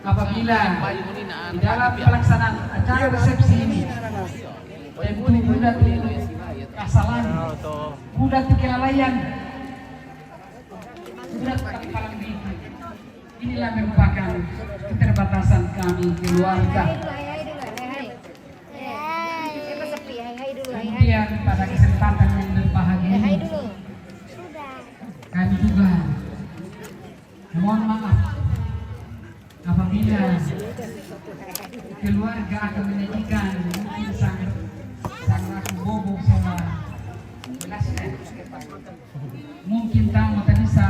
apabila di dalam pelaksanaan acara resepsi ini tentu mudah tu kesalahan, mudah tu kelalaian, mudah tu kekurangan dikit. Inilah merupakan keterbatasan kami keluarga. Kemudian pada kesempatan yang berbahagia ini, kami juga mohon maaf apabila keluarga akan menyajikan mungkin sang, sang ratu bobo sama gelasnya. Mungkin tamu tak bisa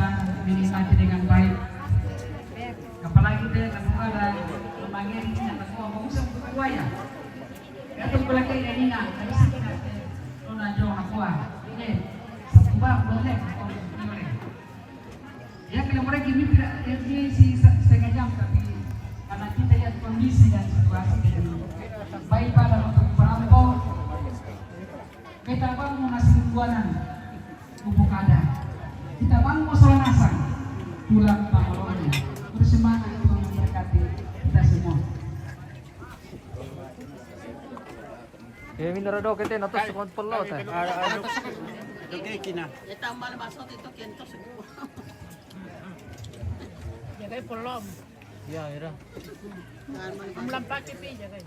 menikmati dengan baik. Apalagi dia tak ada memangiri, tak ada bagus untuk buaya. Kata pula kayak ini nak, tak bisa kita nona jong aku ah. Eh, satu bab boleh. Ya, kalau mereka ini tidak, ya, dia isi se- setengah jam, tapi karena kita lihat kondisi dan situasi, baik pada untuk perampok, kita bangun nasi buanan, pupuk ada. Kita bangun soal nasang, pulang bangun. Bersemangat, Tuhan memberkati kita semua. Eh, minara do kete natos kon pello ta. Doge kina. Jagai pelom. Ya, ira. Am lampaki pi jagai.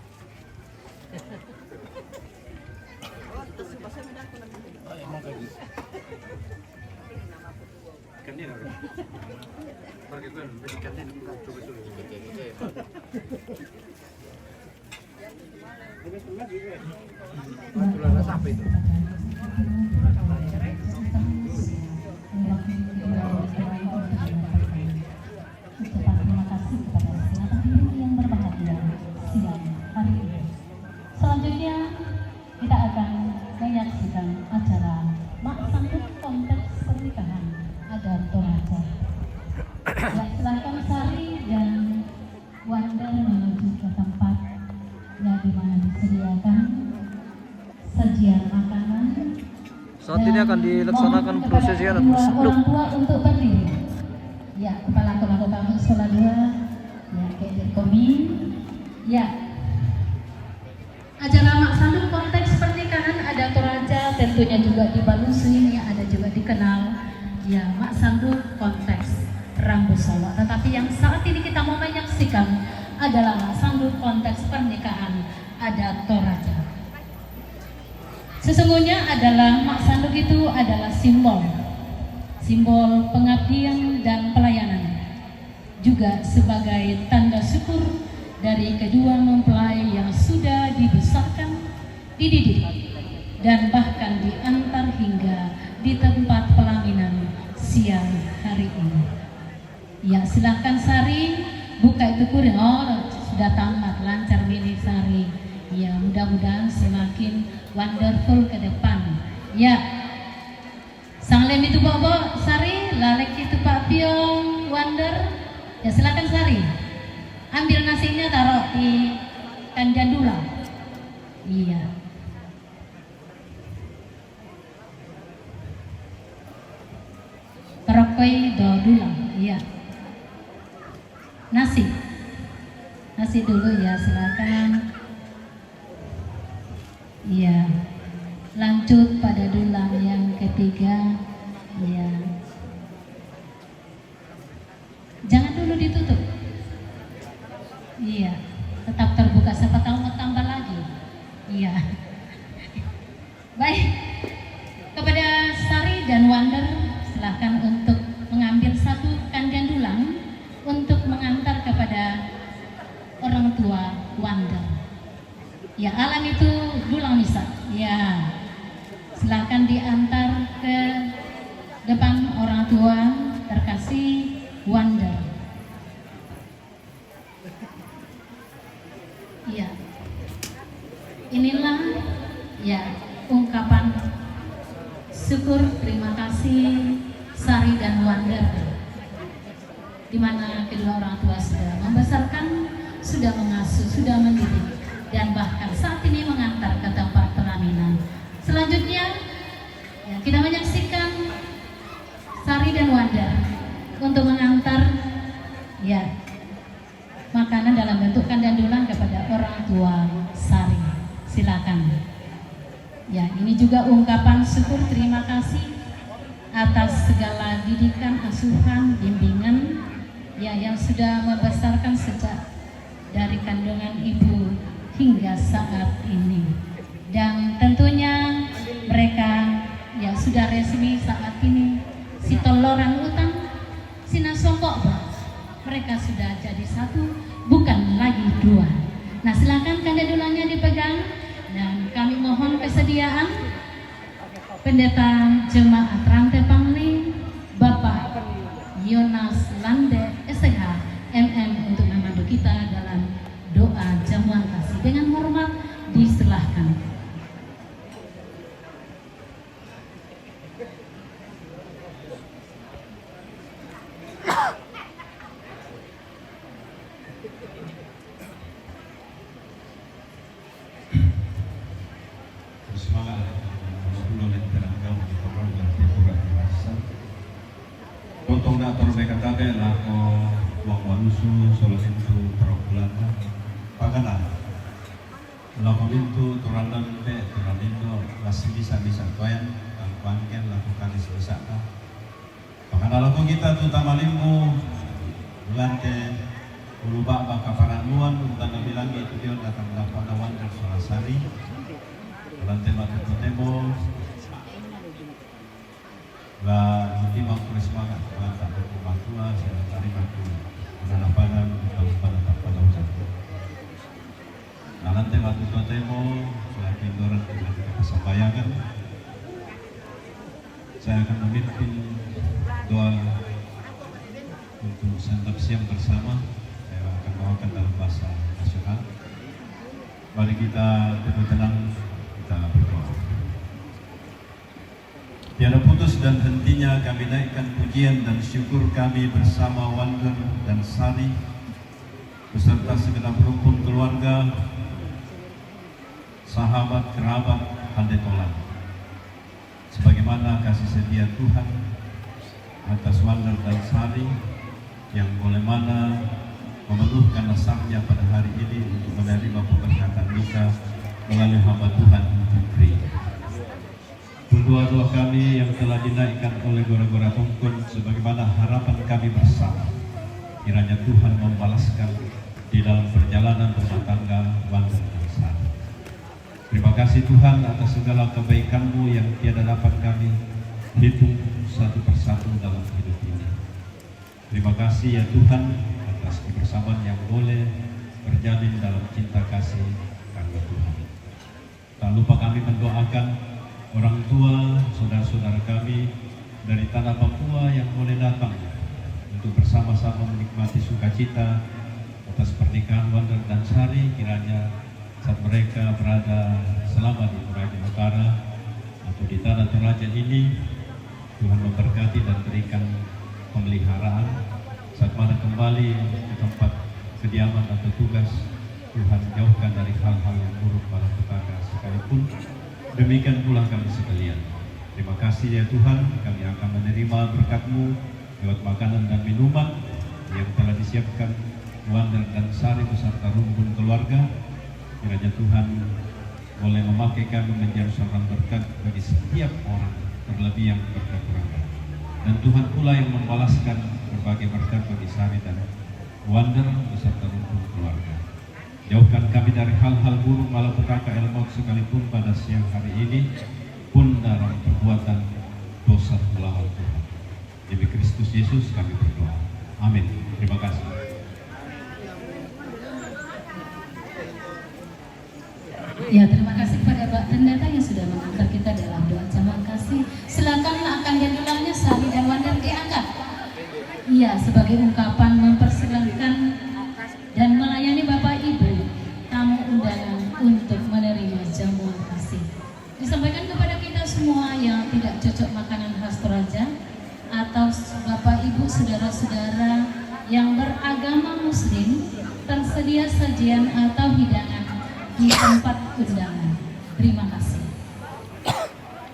Ucapan terima kasih kepada Senat Hadirin yang berbahagia siang hari ini. Selanjutnya, kita akan menyaksikan acara Mak Sanduk Konteks Pernikahan Adat Toraja. Ya, silakan Sari dan Wonder menuju ke tempat yang dimana disediakan sajian makanan. Saat ini akan dilaksanakan prosesi adat Mak Sanduk. Orang tua untuk berdiri. Ya, kepala keluarga kami Sola dua. Ya, Kak Dirkomi. Ya. Acara Mak Sanduk Konteks Pernikahan Adat Toraja tentunya juga di Balusu ini ada juga dikenal, ya, Mak Sanduk Konteks Rambu Solo. Tetapi yang saat ini kita mau menyaksikan adalah Mak Sanduk Konteks Pernikahan Adat Toraja. Sesungguhnya adalah Mak Sanduk itu adalah simbol, simbol pengabdian dan pelayanan, juga sebagai tanda syukur dari kedua mempelai yang sudah dibesarkan, dididik, dan bahkan diantar hingga di tempat pelaminan siang hari ini. Ya, silahkan Sari, buka itu kuring. Oh, sudah tamat, lancar mini Sari. Ya, mudah-mudahan semakin wonderful ke depan. Ya, Sang lem itu Bobo, Sari, lalek itu Pak Piong, Wonder. Ya, silakan Sari. Ambil nasinya taruh di kandian dulang. Iya. Taruh koi do dulang, iya. Nasi. Nasi dulu ya, silakan. Iya. Lanjut pada dulang yang ketiga. Iya. Jangan dulu ditutup. Iya. Tetap terbuka. Siapa tahu mau tambah lagi. Iya. Baik. Kepada Sari dan Wonder, silahkan untuk mengambil satu kandian dulang untuk mengantar kepada orang tua Wonder. Ya, alam itu dulang misa. Ya, silakan diantar ke depan orang tua terkasih Wonder. Iya. Inilah, ya, ungkapan syukur terima kasih Sari dan Wonder, di mana kedua orang tua sudah membesarkan, sudah mengasuh, sudah mendidik, dan bahkan saat ini mengantar ke tempat pelaminan. Selanjutnya, ya, kita menyaksikan Sari dan Wonder untuk mengantar, ya, makanan dalam bentuk kandian dulang kepada orang tua Sari. Silakan. Ya, ini juga ungkapan syukur terima kasih atas segala didikan, asuhan, bimbingan, ya, yang sudah membesarkan sejak dari kandungan ibu hingga saat ini. Dan tentunya mereka, ya, sudah resmi saat ini si toloran utang, si nasombok, mereka sudah jadi satu, bukan lagi dua. Nah, silakan kandian dulangnya dipegang dan kami mohon kesediaan Pendeta Jemaat Rante Pangli, Bapak Yonas Lande, S H, M M, untuk memandu kita dalam doa jamuan kasih. Dengan hormat, disilahkan. Semangat. Sepuluh lentera kau di pokok yang tidak kurang biasa. Potong dah terus mereka tabe lah ko wang wanusu solo itu terok bulan lah. Pagana. Lah ko itu turandam pe turanindo masih bisa-bisa koyan kan kuanken lah ko kali selesai lah. Pakana lako kita tu tamalimmu, ulante, ulu baba kaparanuan, untana bilangi tu dia datang dapat lawan dan salasari. Ulante maka totemo. La mutima ku semangat, mata ku matua, saya tarima ku nanapanan, kalau pada tak pada ucap. Nalante matu totemo, saya kindoran dengan kita kesabayangan. Saya akan memimpin doa untuk santap siang bersama. Saya akan bawakan dalam bahasa nasional. Mari kita tepuk tangan, kita berdoa. Tiada putus dan hentinya kami naikkan pujian dan syukur kami bersama Wander dan Sari beserta segenap rumpun keluarga, sahabat, kerabat, hande tolan. Sebagaimana kasih setia Tuhan atas Wander dan Sari yang boleh mana memenuhkan nasabnya pada hari ini untuk menerima pemberkatan misa melalui hamba Tuhan Putri. Doa-doa kami yang telah dinaikkan oleh Gora-Gora Tongkon sebagaimana harapan kami bersama, kiranya Tuhan membalaskan di dalam perjalanan rumah tangga Wander dan Sari. Terima kasih Tuhan atas segala kebaikan-Mu yang tiada dapat kami hitung satu persatu dalam hidup ini. Terima kasih ya Tuhan atas kebersamaan yang boleh terjalin dalam cinta kasih karena Tuhan. Tak lupa kami mendoakan orang tua, saudara-saudara kami dari tanah Papua yang boleh datang untuk bersama-sama menikmati sukacita atas pernikahan Wander dan Sari, kiranya saat mereka berada selama di Toraja Utara atau di tanah Toraja ini, Tuhan memberkati dan berikan pemeliharaan. Saat mana kembali ke tempat kediaman atau tugas, Tuhan jauhkan dari hal-hal yang buruk, malapetaka sekalipun. Demikian pula kami sekalian. Terima kasih ya Tuhan, kami akan menerima berkat-Mu lewat makanan dan minuman yang telah disiapkan Wander dan Sari beserta rumpun keluarga. Kiranya Tuhan boleh memakai kami menjadi seorang berkat bagi setiap orang, terlebih yang berkekurangan. Dan Tuhan pula yang membalaskan berbagai berkat bagi Sari dan Wander beserta rumpun keluarga. Jauhkan kami dari hal-hal buruk, malapetaka, el maut sekalipun pada siang hari ini pun dalam perbuatan dosa melawan Tuhan. Demi Kristus Yesus kami berdoa. Amin. Terima kasih. Ya, terima kasih kepada Pak Pendeta yang sudah mengantar kita dalam doa jamuan kasih. Silakan akan diambilnya Sari dan Wander diangkat. Iya, sebagai ungkapan mempersilahkan dan melayani Bapak Ibu tamu undangan untuk menerima jamuan kasih. Disampaikan kepada kita semua yang tidak cocok makanan khas Toraja atau Bapak Ibu saudara-saudara yang beragama Muslim, tersedia sajian atau hidangan di tempat undangan. Terima kasih.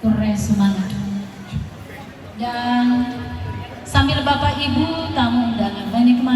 Kore sumanga'. Dan sambil Bapak Ibu tamu undangan menikmati